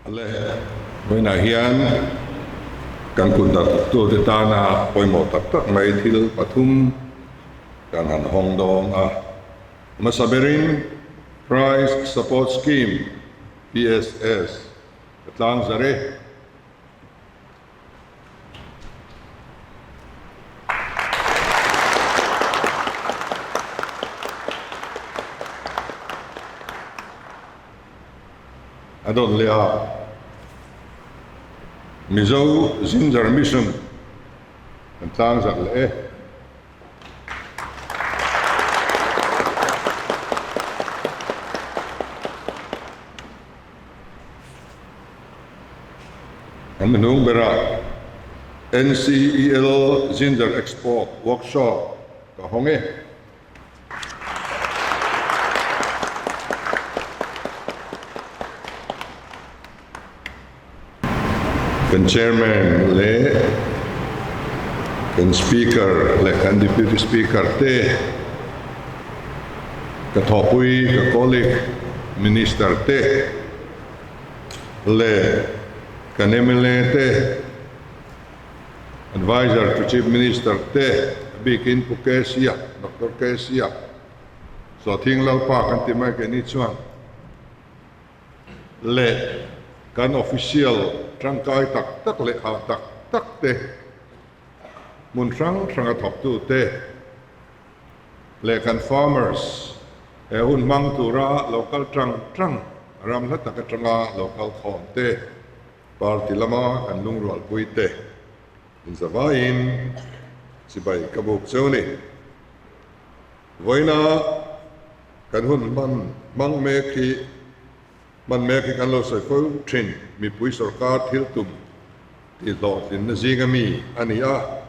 Le vawiinah hian kan kut darhtute tana pawimawh tak tak mai thil pathum kan han hawng dawn a. Hmasa berin Price Support Scheme, PSS, ka tlang zar e. A dawt leh a, Mizo Ginger Mission kan tlang zat leh e. An hnung berah NCEL Ginger Export Workshop ka hawng e. Kan Chairman leh kan Speaker leh kan Deputy Speaker te, ka thawhpui ka colleague Minister te leh kan mla te, Adviser to Chief Minister te, a bikin Pu Kesia, Doctor Kesia, Sawthing Lalpa kan ti mai keini chuan, leh kan official tangkai tak tak leh hah tak tak te, hmun hrang hranga thawktute leh kan farmers he hun hmang tura lo kal tang tang ram hla tak atanga lo kal khawm te, party lama kan lungrualpui te inzavaiin chibai ka buk cheu ni. Vawiina kan hun hman hmang mek hi hman mek hi kan lo sawi fo thin. Mipui sorkar thil tum tih hlawhtlinna zinga mi a ni a.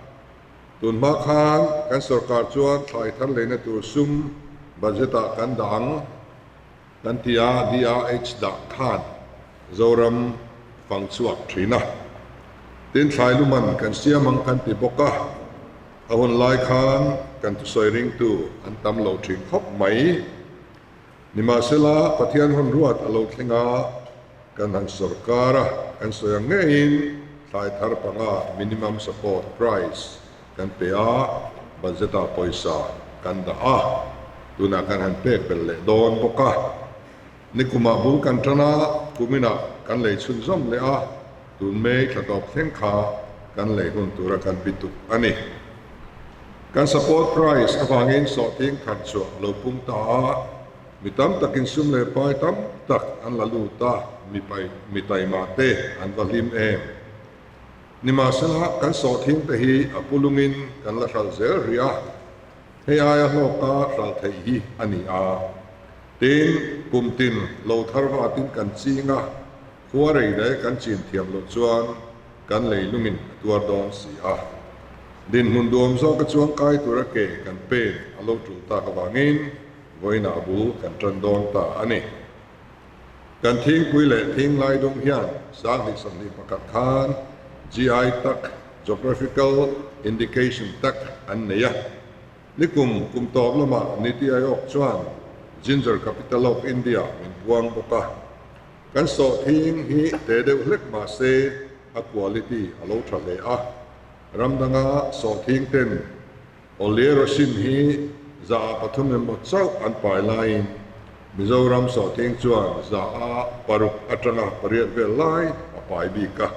Tun hma khan kan sorkar chuan thlai thar leina tur sum budget ah kan dah ang kan ti a, DRH dah khan Zoram fang chhuak thin a. Tin thlai luman kan siam ang kan ti bawk a. A hun lai khan kan thusawi ringtu an tam lo thin khawp mai. Nimahsela, Pathian hun ruat a lo thleng a, kan han sawrkar a, kan sawi ang ngeiin thlai thar panga minimum support price kan pe a, budget ah pawisa kan dah a, tunah kan han pek belh leh dawn bawk a. Nikumah bul kan tan a, kuminah kan lei chhunzawm leh a, tun May thla tawp thleng kha kan lei hun tura kan bi tuk a ni. Kan support price avangin sawhthing thar chhuah lo pung ta a, mi tam takin sum leh pai tam tak an la lut a, mi pai mi taima te an va hlim em. Nimahsela, kan sawhthing te hi a pulungin kan la hralh zel rih a, hei aia hlawka hralh theih hi a ni a. Tin, kum tin lo thar vatin kan ching a, khua rei leh kan chin thiam loh chuan kan leilungin a tuar dawn si a. Dinhmun duam zawka chuang kai tura ke kan pen a lo tul tak avangin vawiinah bul kan tan dawn ta a ni. Kan thingpui leh thinglai dum hian 2021 khan GI tak, Geographical Indication tak, an nei a. Nikum kum tawp lamah Niti Aayog chuan Ginger Capital of India min puang bawk a. Kan sawhthing hi te deuh hlek mah se a quality a lo tha hle a. Ram danga sawhthing ten Olerosin hi 3% emaw chauh an pai laiin Mizoram sawhthing chuan 6% atanga 8 vel lai a pai bik a.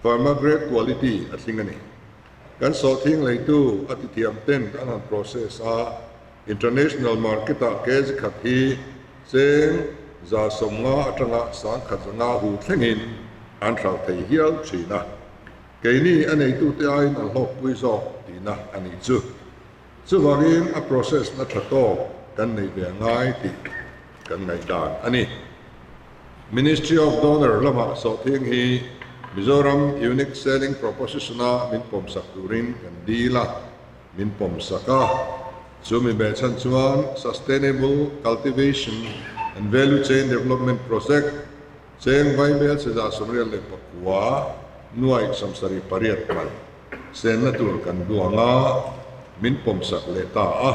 Pharma grade quality a tling a ni. Kan sawhthing leitu a tithiam ten an han process a, international market ah kg khat hi cheng 150 atanga 1500 hu thlengin an hralh thei hial thin a. Keini a neitute aiin an hlawkpui zawk tihna a nih chu. Chuvangin a process na tha tawk kan neih ve a ngai tih kan ngaihdan a ni. Ministry of Donor lamah sawhthing hi Mizoram Unique Selling Proposition-a min pawmsak turin kan dil a, min pawmsak a. Chu mi behchhan chuan Sustainable Cultivation and Value Chain Development Project cheng vaibel 189 nuaih 78 man senna tur kan duang a, min pawmsak leh ta a.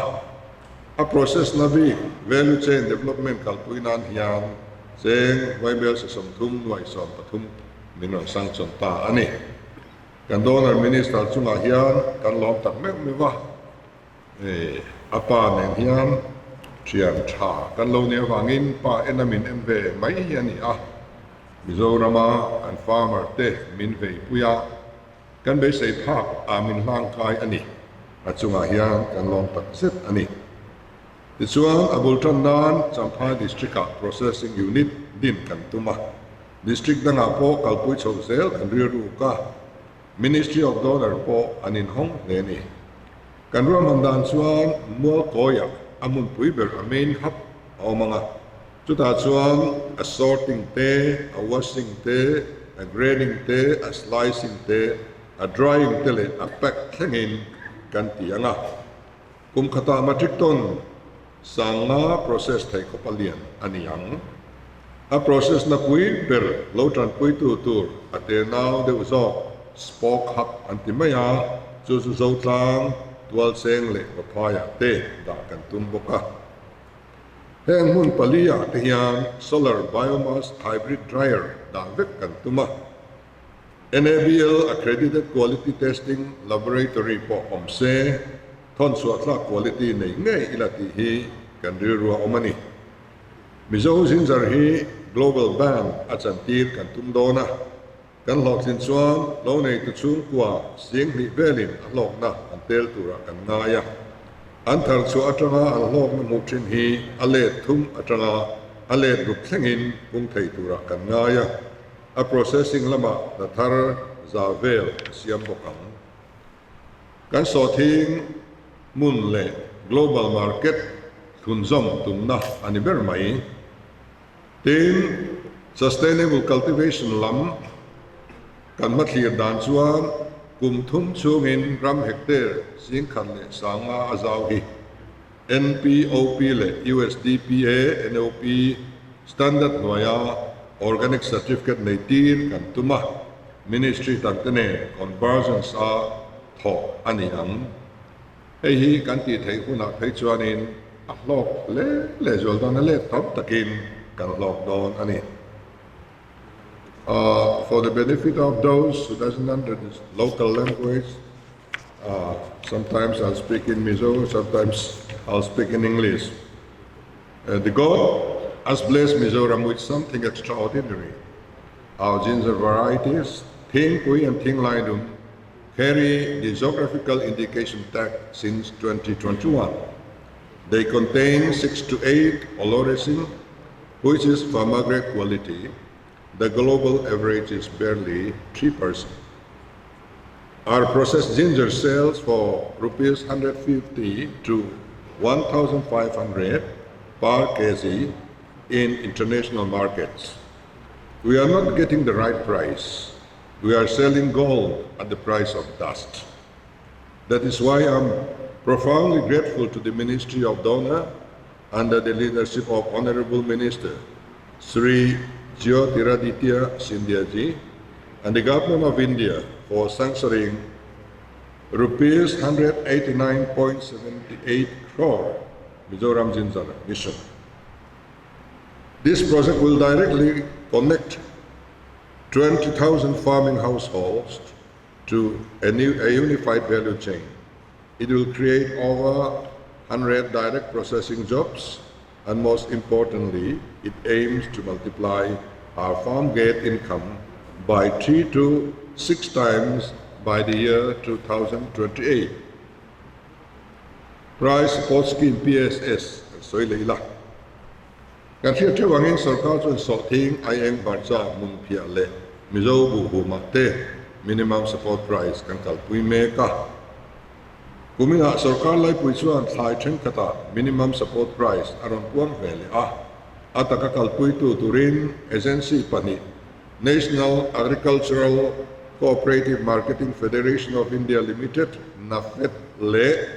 A process na bik Value Chain Development kalpui nan hian Cheng Vaibel sa 30 nuai 13 min rawn sanction ta a ni. Kan Donor Minister chungah hian kan lawm tak meuh meuh a, a pa nen hian thian tha kan lo nih avangin pa en a min en ve mai hi a ni a. Mizorama kan farmer te min veipui a, kan beisei phak ah min hlangkai a ni. A chungah hian kan lawm tak zet a ni. Tichuan, a bul tan nan Champhai District-ah Processing Unit din kan tum a, District dangah pawh kalpui chho zel kan rilruk a, Ministry of Donor pawh an inhawng hle a ni. Kan ruahman dan chuan Mualkawiah a hmunpui ber a main hub a awm ang a, chutah chuan a sorting te, a washing te, a grading te, a slicing te, a drying te leh a pack thlengin kan ti ang a. Kum khatah matric ton sanga process theih khawp a lian a ni ang. A process na pui ber lo tanpuitu tur a tenau deuh zawk spoke hub an ti mai a, chu chu Zotlang, Tualcheng leh Vaphaiah te dah kan tum bawk a. Heng hmun pali-ah te hian solar biomass hybrid dryer dah vek kan tum a. NABL Accredited Quality Testing Laboratory pawh awm se, thawn chhuah tlak quality nei ngei ila tih hi kan rilru a awm a ni. Mizo Ginger hi Global Band a chantir kan tum dawn a, kan hlawhtlin chuan lo neitu chhungkua 2000 velin a hlawkna an tel turah kan ngai a. An thar chhuah atanga an hlawkna hmuh thin hi a let thum atanga a let ruk thlengin pung thei turah kan ngai a. A processing lamah hna thar za vel a siam bawk ang. Kan sawhthing hmun leh global market thlunzawm tumna a ni ber mai. Tin, sustainable cultivation lam kan hmathlir dan chuan kum thum chhungin ram hectare 10,005 a zau hi. NPOP leh USDPA, NOP, standard hnuaia organic certificate nei tir kan tum a, Ministry dangte nen convergence a thawh a ni ang. Hei hi kan tih theih hunah phei chuanin a hlawk hle leh zual dawn a let tam takin kan hlawk dawn a ni. For the benefit of those who doesn't understand local language, Sometimes I'll speak in Mizo, sometimes I'll speak in English. The God has blessed Mizoram with something extraordinary. Our ginger varieties, Thingpui and Thinglaidum, carry the geographical indication tag since 2021. They contain 6 to 8 oleoresin, which is pharma-grade quality. The global average is barely 3%. Our processed ginger sells for rupees 150 to 1,500 per kg in international markets. We are not getting the right price. We are selling gold at the price of dust. That is why I'm profoundly grateful to the Ministry of Donor under the leadership of Honorable Minister Sri Jyotiraditya Scindia ji and the Government of India for sanctioning rupees 189.78 crore Mizoram Ginger Mission. This project will directly connect 20,000 farming households to a new a unified value chain. It will create over 100 direct processing jobs and most importantly, it aims to multiply our farm gate income by 3 to 6 times by the year 2028. Price Support Scheme, PSS, kan sawi leh ila. Kan hriat theuh angin sorkar chuan sawhthing, aieng, hmarcha, hmunphiah leh Mizo buhhumah te minimum support price kan kalpui mek a. Kuminah sorkar laipui chuan thlai thenkhatah minimum support price a rawn puang ve leh a, a taka kalpuitu turin agency pahnih National Agricultural Cooperative Marketing Federation of India Limited, NAFED, leh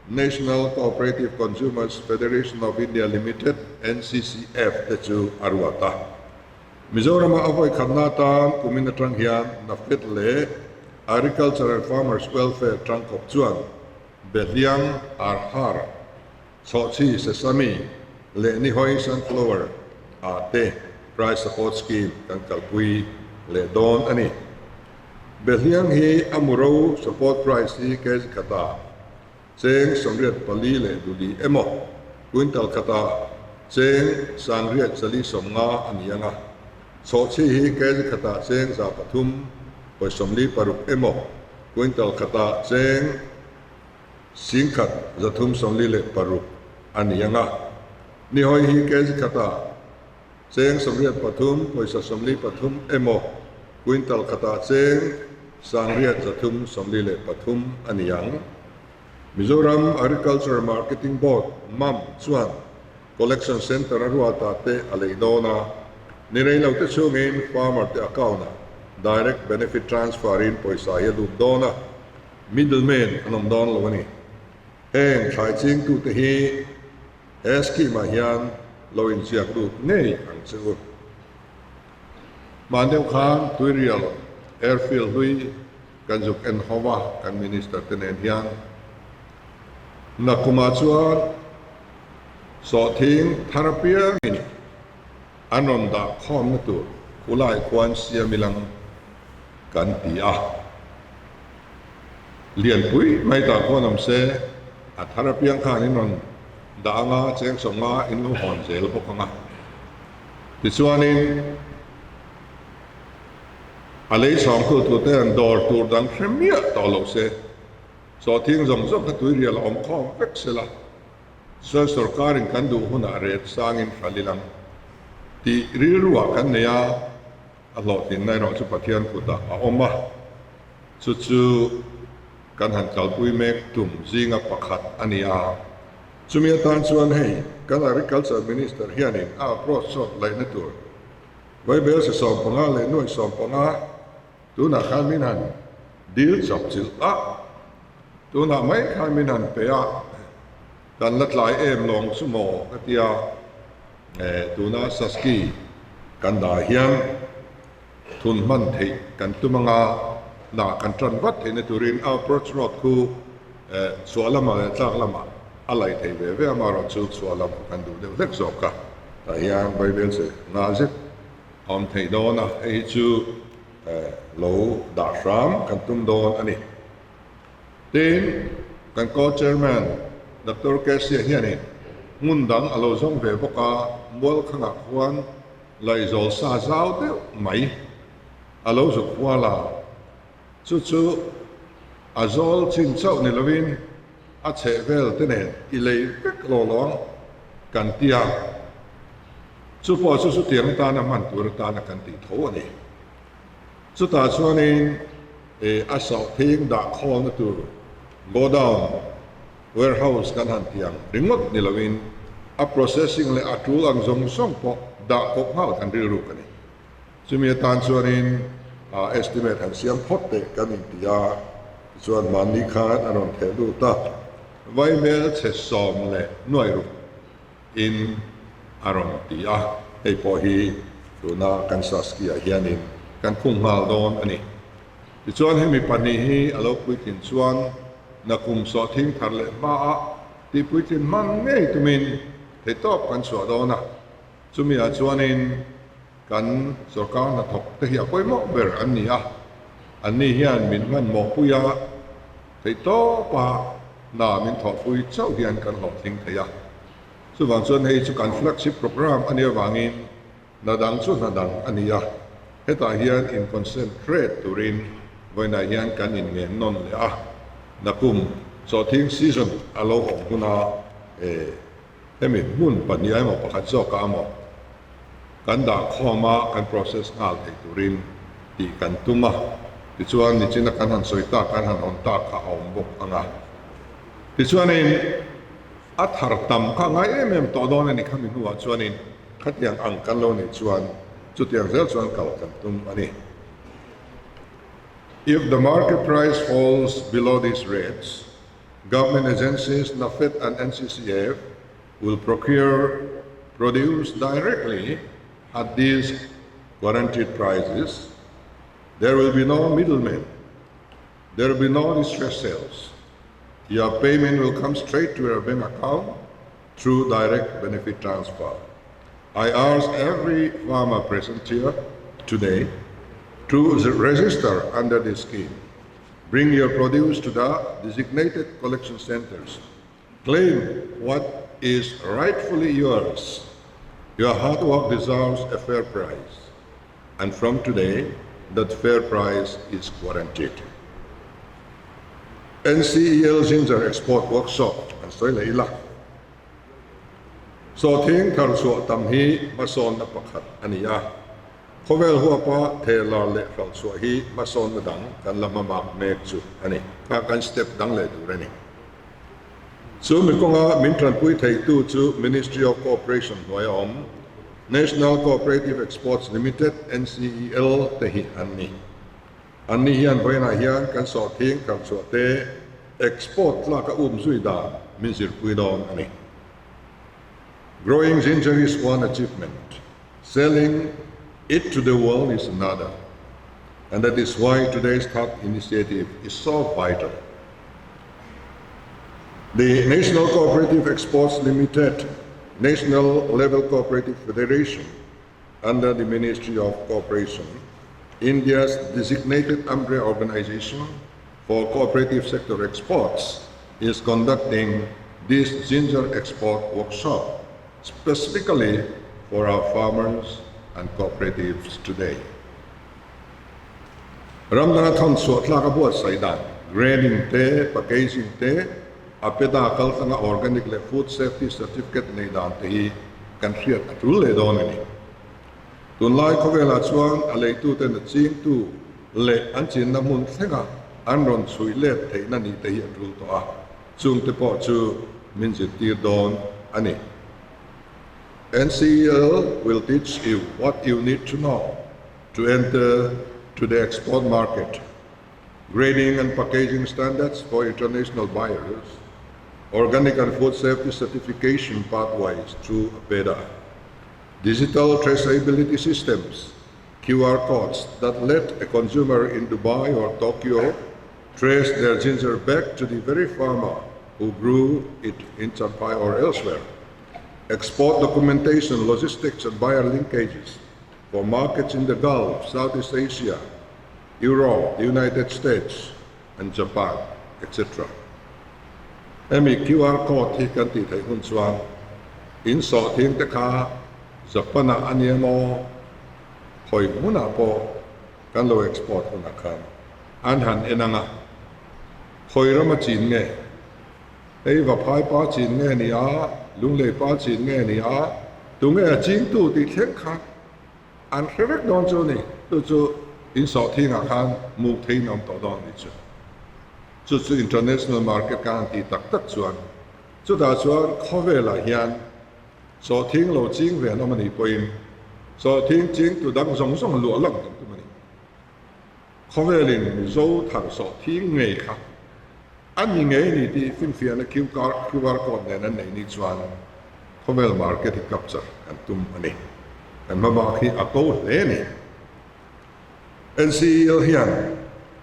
National Cooperative Consumers Federation of India Limited, NCCF, te chu a ruat a. Mizorama a vawi khatna atan kumin atang hian NAFED leh Agriculture and Farmers Welfare tangkawp chuan Behliang, Arhar, Chhawhchhi, Sesame leh Nihawi, Sunflower, ah te. Price Support Scheme kan kalpui leh dawn a ni. Behliang hi a muro support price hi kg khatah cheng 84 leh duli emaw, quintal khatah cheng 1450 a ni ang a, chhawhchhi hi kg khatah cheng 300.46 emaw, quintal khatah cheng 1346 a ni ang a, nihawi hi kg khatah cheng 83.43 emaw, quintal khatah cheng 9343 a ni ang. Mizoram Agriculture Marketing Board, mam, chuan Collection Centre a ruatah te a lei dawn a, ni rei lo te chhungin farmer te account-ah Direct Benefit Transfer-in pawisa hi a lut dawn a, middleman an awm dawn lo a ni. Heng thlai chingtute hi he scheme-ah hian lo inziak lut ngei ang che u. Hman deuh khan Tuirial Airfield hlui kan zuk en ho a kan Minister te nen hian. Nakumah chuan sawhthing thar apiangin an rawn dah khawmna tur khulai khuan siam ilang kan ti a. Lianpui mai tah khuan awm se a thar apiang khan in rawn dah anga cheng sawmnga in lo hawn zel bawk anga. Tichuanin a lei chhawngtu tute an dawr tur dang hre miah tawh lo se, sawhthing zawng zawng kha tuirial a awm khawm vek se la, chuan sorkarin kan duh hunah ret sangin hral ilang tih rilruah kan nei a, a hlawhtlinna erawh chu Pathian kutah a awm a, chu chu kan han kalpui mek tum zinga pakhat a ni a. Chumi atan chuan hei kan Agriculture Minister hianin a approach sawt laihna tur Vaibel se 15 leh nuaih 15 tunah khan min han dil chap chilh a, tunah mai khan min han pe a, kan la tlai em lawng chu maw ka tia, tuna Saski kan dah hian thun hman theih kan tum anga hna kan tan vat theihna turin a approach road khu chhuah lamah leh tlak lamah a laih theih ve ve a, amaherawh chu chhuah lam kan duh deuh hlek zawk a, tah hian Vaibel che nga zet a awm theih dawn a, hei hi chu lo dah hram kan tum dawn a ni. Tin, kan Co-Chairman Doctor Kesia hianin hmun dang a lo zawng ve bawk a, Mualkhangah khuan Laizawl sa zau deuh mai a lo zuk hual a, chu chu a zawl chin chauh ni lovin a chheh vel te nen i lei vek lo lo ang kan ti a, chu pawh chu chutiang atana hman tur atana kan tih tho a ni. Chutah chuanin a sawhthing dah khawlna tur godown, Warehouse kan han ti ang ringawt ni loin a processing leh a tul ang zawng zawng pawh dah kawp nghal kan rilruk a ni. Chumi atan chuanin estimate han siam phawt teh kan inti a, tichuan mahni khan a rawn theh lut a, vaimel chhe sawm leh nuai ruk in a rawn ti a, hei pawh hi tuna kan Saskia hianin kan khung nghal dawn a ni. Tichuan hemi pahnih hi a lo puitlin chuan nakum sawhthing thar leh hmaah tih puitlin hman ngei tumin theihtawp kan chhuah dawn a, chumi ah chuanin kan sorkar hnathawk te hi a pawimawh ber an ni a, anni hian min hmanmawhpui a, theihtawpa hna min thawhpui chauh hian kan hlawhtling thei a. Chuvang chuan hei chu kan flagship programme a nih avangin Hna dang chu hna dang a ni a, hetah hian in concentrate turin vawiinah hian kan in ngen nawn leh a, nakum sawhthing season a lo awm huna e hemi hmun pahnih emaw pakhat zawkah emaw kan dah khawm a, kan process nghal thei turin tih kan tum a, tichuan nichina kan han sawi tak kan han hawn tak kha a awm bawk ang a, tichuanin a thar tam kha ngai em em tawh dawn a ni khami hnuah chuanin. Khatiang ang kan lo neih chuan chutiang zel chuan kal kan tum a ni. If the market price falls below these rates, government agencies NAFED and NCCF will procure produce directly at these guaranteed prices. There will be no middlemen. There will be no distress sales. Your payment will come straight to your bank account through direct benefit transfer. I urge every farmer present here today to register under this scheme. Bring your produce to the designated collection centers. Claim what is rightfully yours. Your hard work deserves a fair price. And from today, that fair price is guaranteed. NCEL Ginger Export Workshop an sawi leh ila. Sawhthing thar chhuah tam hi hmasawnna pakhat a ni a, khawvel huapa thehlar leh hralh chhuah hi hmasawnna dang kan la hmamak mek chu a ni. Kha kan step dang leh tur a ni. Chu mi kawnga min tanpui theitu chu Ministry of Cooperation hnuaia awm National Cooperative Exports Limited, NCEL, te hi an ni. Anni hian vawiinah hian kan sawhthing tharchhuah te export tlaka um zui dan min zirpui dawn a ni. Growing ginger is one achievement, selling it to the world is another and that is why today's top initiative is so vital. The National Cooperative Exports Limited, National Level Cooperative Federation, under the Ministry of Cooperation, India's designated umbrella organization for cooperative sector exports, is conducting this ginger export workshop specifically for our farmers and cooperatives today. Ram danga thawn chhuah tlak a buatsaih dan, grading te, packaging te, a peda kaltlanga organic leh food safety certificate nei dan te hi kan hriat a tul leh dawn a ni. Tunlai khawvelah chuan a leituten a chingtu leh an chinna hmun thlenga an rawn chhuih let theihna nih te hi a tul tawh a, chungte pawh chu min zirtir dawn a ni. NCEL will teach you what you need to know to enter to the export market, grading and packaging standards for international buyers, organic and food safety certification pathways through APEDA, digital traceability systems, QR codes that let a consumer in Dubai or Tokyo trace their ginger back to the very farmer who grew it in Champhai or elsewhere, export documentation, logistics and buyer linkages for markets in the Gulf, Southeast Asia, Europe, the United States and Japan, etc. Hemi QR code hi kan tih theih hun chuan in sawhthing te kha Japan-ah a ni emaw, khawi hmunah pawh kan lo export hunah khan an han en ang a, khawi rama chin nge? Hei Vaphai pa chin nge ni a, Lunglei pa chin nge ni a, tunge a chingtu tih thleng kha an hre vek dawn chu a ni. Chu chu in sawhthingah khan muk theiin a awm tawh dawn tih chu. Chu chu international market khan an tih tak tak chuan chutah chuan khawvelah hian sawhthing lo ching ve an awm a nih pawhin sawhthing chingtu dang zawng zawng luah lang kan tum a ni. Khawvelin Mizo thar sawhthing ngei kha a ni ngei ni tih finfiahna QR code nen an nei ni chuan khawvel market hi capture kan tum a ni. Kan hmabak hi a ko hle a ni. NCEL hian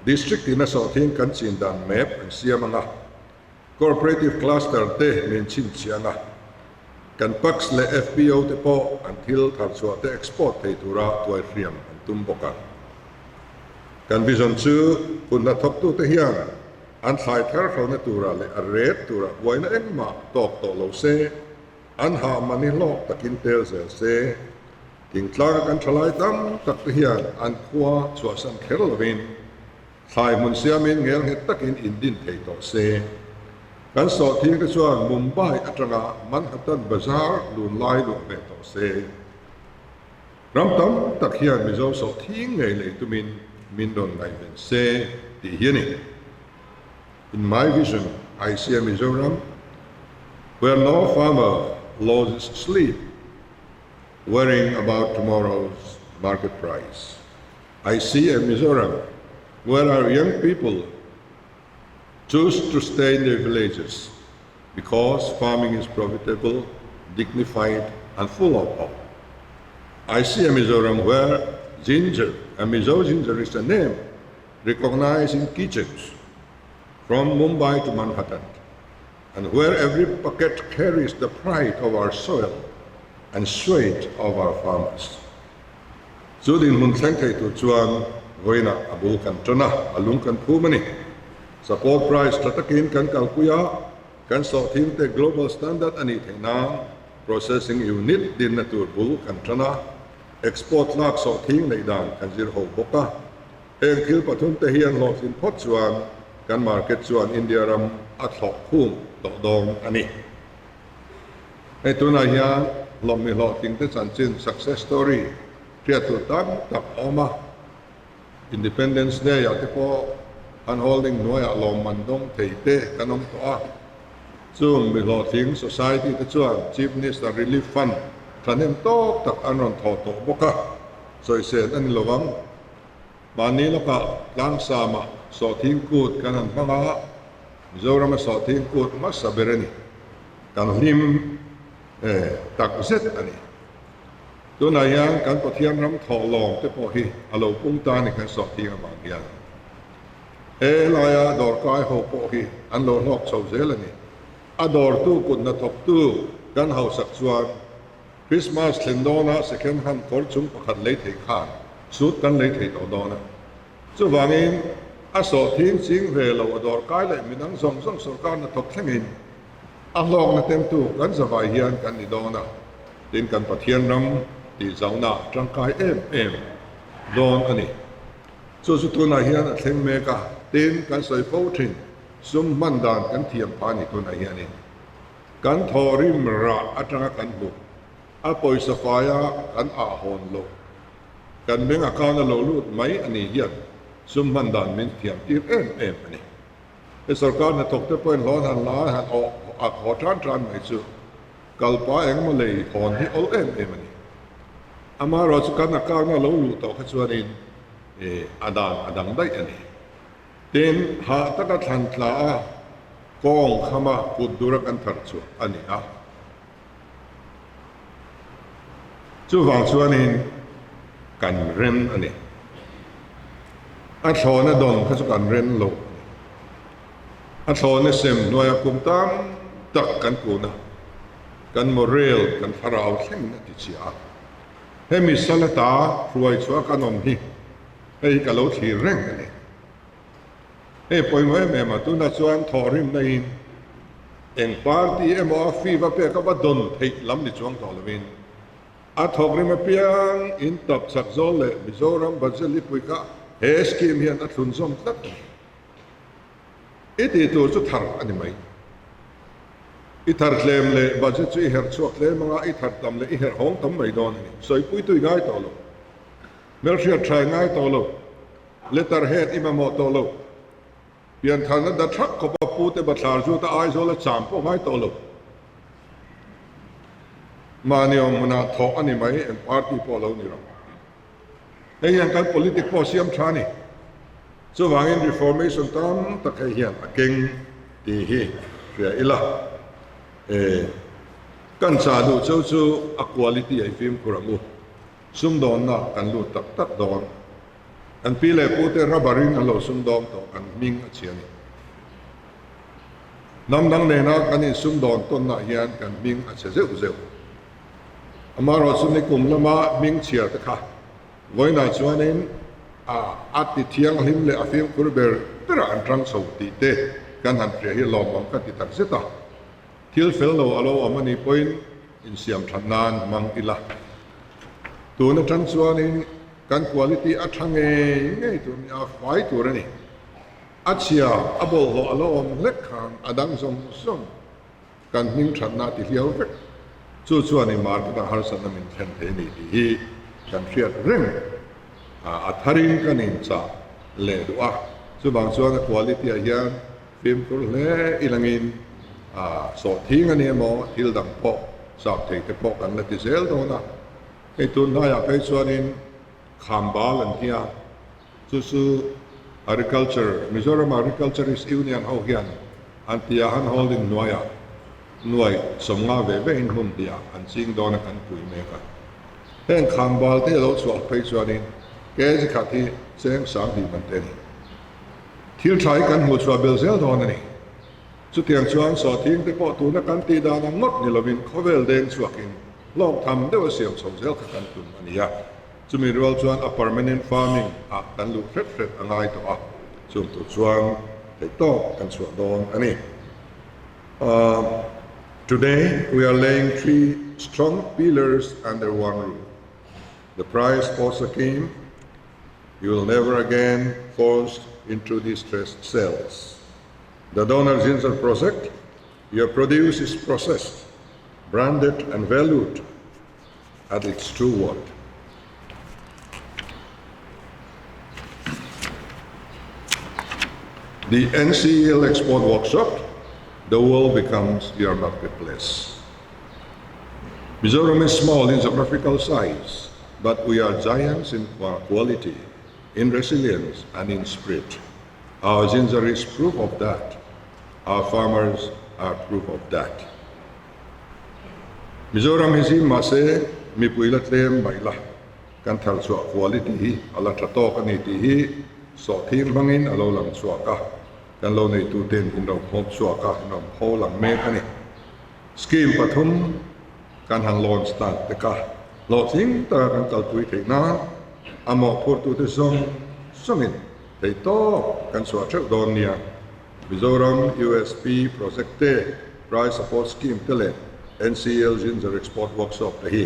District ina sawhthing kan chin dan map an siam ang a, Cooperative Cluster te min chhinchhiah ang a, kan PACS leh FPO te pawh an thil tharchhuah te export thei tura tuaihriam an tum bawk ang. Kan vision chu hun hnathawktute hian an thlai thar hralhna turah leh a ret turah buaina engmah tawk tawh lo se, an hah mahni hlawk takin tel zel se. Thingtlanga kan thalai tam tak te hian an khua chhuahsan kher lovin thlai hmun siamin ngel nghet takin indin thei tawh se. Kan sawhthing te chuan Mumbai atanga Manhattan Bazar lunlai luah ve tawh se. Ram tam tak hian Mizo sawhthing ngei lei tumin min rawn ngaihven se tih hi a ni. In my vision, I see a Mizoram where no farmer loses sleep worrying about tomorrow's market price. I see a Mizoram where our young people choose to stay in their villages because farming is profitable, dignified, and full of hope. I see a Mizoram where ginger, a Mizo ginger is a name recognized in kitchens from Mumbai to Manhattan, and where every packet carries the pride of our soil, and sweat of our farmers. Chu dinhmun thleng thei tur chuan vawiinah a bul kan tan a, a lung kan phum a ni. Support price tha takin kan kalpui a, kan sawhthing te global standard a nih theih nan processing unit dinna tur bul kan tan a, export lak sawhthing neih dan kan zir ho bawk a. Heng thil pathum te hian hlawhtlin phawt chuan kan market chuan India ram a thlawh khum tawh dawn a ni. Hei tunah hian hlawhmi hlawhtling te chanchin success story hriat tur tam tak a awm a. Independence Day ah te pawh han holding hnuaiah lawmman dawng thei te kan awm tawh a. Chung mi hlawhtling society te chuan Chief Minister Relief Fund thahnem tawk tak an rawn thawh tawh bawk a, sawisel a ni lo ang. Mahni lawkah tlangsama sawhthing kut kan han hmang a, Mizorama sawhthing kut hmasa ber a ni. Kan hlim tak zet a ni. Tunah hian kan Pathian ram thawhlawm te pawh hi a lo pung ta a ni kan sawhthing avang hian. He laia dawrkai ho pawh hi an lo hlawk chho zel a ni. A dawrtu kut hnathawktu kan hausak chuan Christmas thlen dawna second hand kawr chung pakhat lei thei khan suit kan lei thei tawh dawn a. Chuvangin a sawhthing ching ve lo a dawrkai leh midang zawng zawng sorkar hnathawk thlengin a hlawkna temtu kan zavai hian kan ni dawn a, tin kan Pathian ram tihzauhna tangkai em em dawn a ni. Chu chu tunah hian a thleng mek a, tin kan sawi fo thin sum hman dan kan thiam phah a ni tunah hianin. Kan thawhrim rah atanga kan hmuh, a pawisa faia kan ah hawn loh, kan meng a kana lo lut mai a ni hian sum hman dan min thiam tir em em a ni. He sorkar hnathawk te pawhin hlawn han la han awh ak haw tan tan mai chu kalpa engemaw lei hawn hi awl em em a ni. Amaherawhchu chu kan account a lo luh tawh kha chuanin a dan a dang daih a ni. Tin, hah taka thlan tla a, kawng khama kut dura kan thar chhuah a ni a. Chuvang chuanin kan ren a ni. A thlawna dawn kha chu kan ren lo a ni. A thlawna sem hnuaia kum tam tak kan kun a, kan morel, kan thlarau thlengin a ti chhia a. Hemi salata hruai chhuah kan awm hi Hei hi ka lo thlir reng a ni. Hei pawimawh em em a, tunah chuan thawhrimna in eng party emaw a fee va pek a va dawn theih lam ni chuang tawh lovin a thawkrim apiang in tap chak zawl leh Mizoram budget lipui kha he scheme hian a thlunzawm tlat a ni. I tih tur chu thar a ni mai. I thar tlem leh budget chu i herh chhuak tlem anga i thar tam leh i herh hawng tam mai dawn a ni. Sawipuitu i ngai tawh lo. Hmelhriat tha i ngai tawh lo, letter head i mamawh tawh lo, piantharna da thak khawpa pute bathlar zuta Aizawl a cham pawh ngai tawh lo. Mahni awm hmunah thawh a ni mai, eng party pawh lo ni rawh. Hei hian kan politic pawh siam tha a ni. Chuvangin reformation tam tak hei hian a keng tih hi hria ila. E, kan chah duh cheu chu a quality a i fimkhur ang u. Sumdawnna kan lut tak tak dawn. Kan pi leh pu te rubber in an lo sumdawng tawh kan hming a chhia a ni. Hnam dang nena kan insumdawn tawnna hian kan hming a chhe zeuh zeuh. Amaherawh chu nikum lama hming chhia te kha vawiinah chuanin a a ti thianghlim leh a fimkhur ber berah an tang chho tih te kan han hria hi lawmawm ka ti tak zet a. Thil fel lo a lo awm a nih pawhin insiam that nan hmang ila. Tun atang chuanin kan quality a tha ngei ngei tur nia fai tur a ni. A chhia a bawlhhlawh a lo awm hlek khan a dang zawng zawng kan hming thatna a ti hliau vek. Chu chuan i market ah harsatna min thlen thei a ni tih hi kan hriat reng a tharin kan inchah leh duh a. Chuvang chuan a quality ah hian Fimkhur hle i langin sawhthing a ni emaw thil dang pawh sap thei te pawh kan la ti zel dawn a, hei tun hnaiah phei chuanin Khambal an ti a, chu chu Agriculture, Mizoram Agriculturist Union ho hian an ti a, han holding hnuaiah nuai 50 ve ve in hmun hniah an ching dawn a kan pui mek a. Heng Khambal te lo chhuah phei chuanin kg khat hi cheng 2000 man te a ni. Thil tha hi kan hmuh chhuah bel zel dawn a ni. Chutiang chuan sawhthing te pawh tuna kan tih dan ang ngawt ni lovin khawvel deng chhuakin. hlawk tham deuh a siam chho zel kha kan tum a ni a. Chumi rual chuan a permanent farming ah kan luh hret hret a ngai tawh a, chung tur chuan theihtawp kan chhuah dawn a ni. Today we are laying 3 strong pillars under one roof. The price also came, you will never again forced into distressed sales. The Donor Ginger Project, your produce is processed, branded and valued at its true worth. The NCEL Export Workshop, the world becomes your marketplace. Mizoram is small in geographical size, but we are giants in quality, in resilience, and in spirit. Our ginger is proof of that. Our farmers are proof of that. Mizoram hi zim mahse mipui la tlem mai la, kan thar chhuah quality hi a la tha tawk a ni tih hi sawhthing hmangin a lo lang chhuak a, kan lo neituten in ro phawp chhuak a, in rawn pho lang mek a ni. Scheme pathum kan han launch tan tek a, hlawhtling taka kan kalpui theih nan a mawhphurtute zawng zawngin theihtawp kan chhuah theuh dawn nia. Mizoram USP Project te, Price Support Scheme te leh NCL Ginger Export Workshop te hi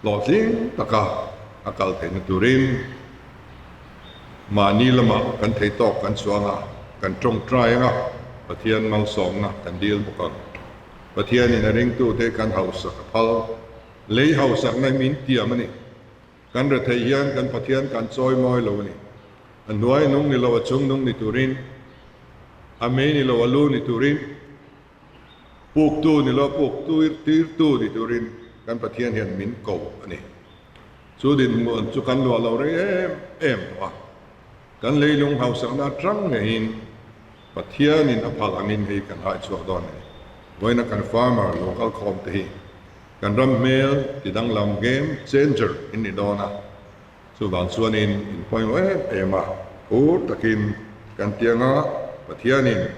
hlawhtling taka a kal theihna turin mahni lamah kan thei tawk kan chuang a, kan tawngtai anga Pathian malsawmna kan dil bawk ang. Pathianin a ringtute kan hausak a phal. Lei hausakna hi min tiam a ni. Kan retheih hian kan Pathian kan chawi mawi lo a ni. A hnuai nung ni lo a chung nung ni turin, a mei ni lo a lu ni turin, puktu ni lo puk tirtu ni turin kan Pathian hian min ko a ni. Chu dinhmun chu kan luah lo rei em em tawh a. Kan leilung hausakna atang ngeiin Pathianin a phal angin hei kan hai chhuak dawn a ni. Vawiina kan farmer lo kal khawm te hi Kan ram hmel ti danglam game changer in ni dawn a, chuvang chuanin in pawimawh em em a, phur takin kan tianga Pathianin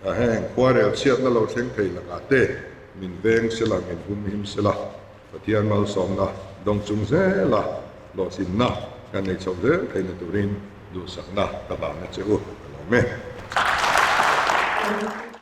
a heng khuarel chhiatna lo thleng thei lakah te min veng sela, min humhim sela, Pathian malsawmna dawng chung zela hlawhtlinna kan nei chho zel theihna turin duhsakna ka hlan a che u, ka lawm e.